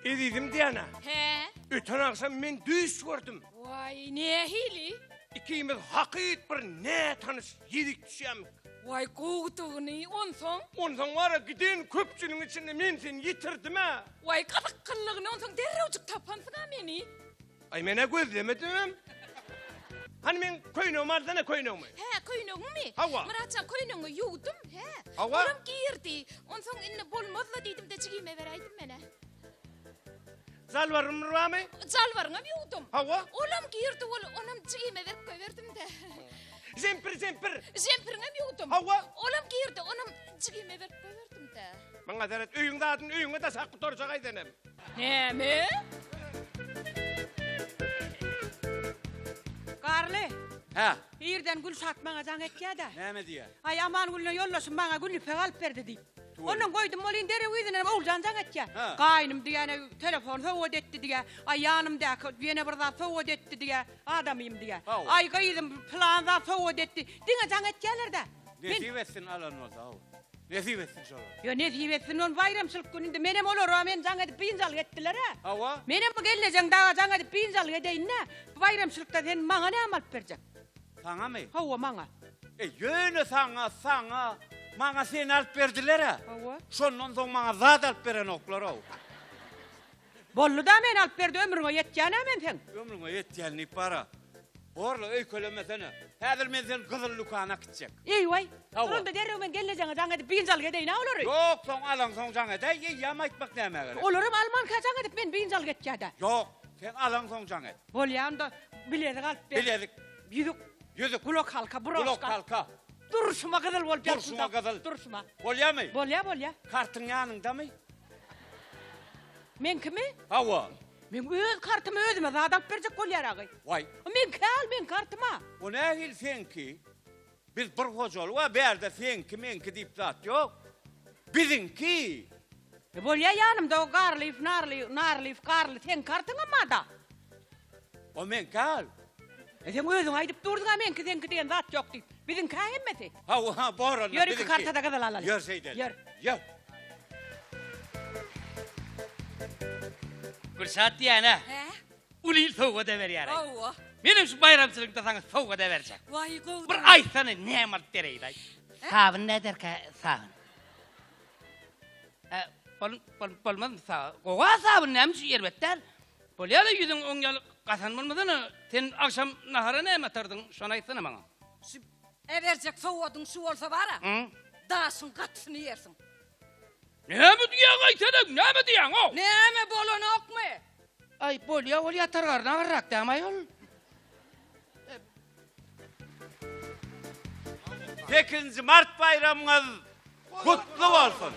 Ezizim Diana. Hä? Öten agşam men düýş gördüm. Waý, nähili? Ikimiz hakyt bir nätanyş ýerik düşýärmik. Waý, gowudygyny, onsoň? Onsoň bar-a, giden köpçüligiň içinde men seni ýitirdim-ä. Waý, gyzykgynlygyny, onsoň derrewjik tapansyň-a meni. Aý, men-ä gözlemedimem. Hany meň köýnegimi alsana, köýnegimi. Hä, köýnegiňmi? Hawa. Myratjan, köýnegiňi ýuwdum, hä. Hawa. Olam girdi. Onsoň indi bolmaz-la diýdim-de, jigime beräýdim men-ä. Jalbarym barmy? Jalbaryňam ýuwdum. Hawa. Olam girdi, ol onam jigime berip goýberdim-de. Žempir, žempir. Žempiriňem ýuwdum. Hawa. Olam girdi, onam jigime berip goýberdim-de. Maňa seret, öýüň zadyny öýüňe daşap gutarjak-aý senem. Näme? Garly. Hä. Irden Gülşat maňa jaň etýä-de. Näme diýýä? Aý, Amangülüne ýoldaşym maňa gül ýüpek alyp berdi diýip. Ondan goýdum welin derrew yzyndanam Oguljan jaň etýä. Gaýnym diýýä, telefon sowgat etdi diýýä. Aý, ýanymdaky ýene bir zat sowgat etdi diýýä, adamym diýýä. Aý, gyzym pylan zat sowgat etdi. Diňe jaň etýäler-dä. Nesip etsin alan bolsa, hawa. Nesip etsin şolara. Ýo, nesip etsin ol baýramçylyk gününde. Menem olara meni jaň edip biynjalyk etdiler-ä. Hawa. Menem bu gelnejeň daga jaň edip biynjalyk edeýin-dä. Bu baýramçylykda sen maňa näme alyp berjek? Saňamy? Hawa, maňa. E, ýöne saňa, saňa, maňa seni alyp berdiler-ä. Hawa. Şondan soň maňa zat alyp berenoklar-ow. Boldy-da meni alyp berdi, ömrüňe ýetýän-ä men seň. Ömrüňe ýetýän diýip bar-a. Borla, öýkelemesene. Häzir men seni gyzyl dükana äkitjek. Eý-waý. Hawa. Dur onda derrew men gelnejeňe jaň edip biynjalyk edeýin-ä olary. Ýok, soň alaňsoň jaň edäý, eýýäm aýtmak nämä gerek. Olaram almanka jaň edip meni biynjalyk etýä-dä. Ýok, sen alaňsoň jaň et. Bolýa onda bilezik alyp ber. Bilezik. Ýüzük. Ýüzük. Gulak halka, broşka. Gulak halka. Durşuma gyzyl bolup ýatsyn. Durşuňa gyzyl. Durşuma. Bolýamy? Bolýa, bolýa. Kartyň ýanyňdamy? Meňkimi? Hawa. Meň öz kartyma özüme zat alyp berjek bolýar agy. Waý. Meňki al, meň kartyma. O nähili seňki? Biz bir hojalyk-a, bärde seňki, meňki diýip zat ýok. Biziňki. E bolýa ýanymda o Garlyýew, Narly, Narlyýew, Garly seň kartyňam bar-da. O meňki al. E sen özüň aýdyp durduň-a meňki seňki diýen zat ýok diýip. Biziňki-ä hemmesi. Hawa, bor onda Ýör iki biziňki. kartada gyzyl alaly. Ýör şeýdeli. Ýör. Ýör. Gülşat diýýän-ä. Hä? Uly il sowgat-a berýär-aý. Hawa. Menem şu baýramçylykda saňa sowgat-a berjek. Waý, gowy. Bir aýtsana, näme alyp bereýin-aý? Sabyn näderkä, sabyn? Hä, bol, bol, bolmazmy sabyn? Gowy-a sabyn, näme üçin erbet däl? Bolýa-da ýüzüň oň ýaly gasan bolmasana. Sen agşam nahara näme atardyň, şony aýtsana maňa. Şu äberjek sowgadyň şu bolsa bar-a, daşyň gatysyny ýersiň. Näme diýýäň aýtsana, näme diýýäň-ow? Näme, bolanokmy? Aý, bolýa, ol ýatar garny agyrrak dämi aýol? Sekizinji mart baýramyňyz gutly bolsun!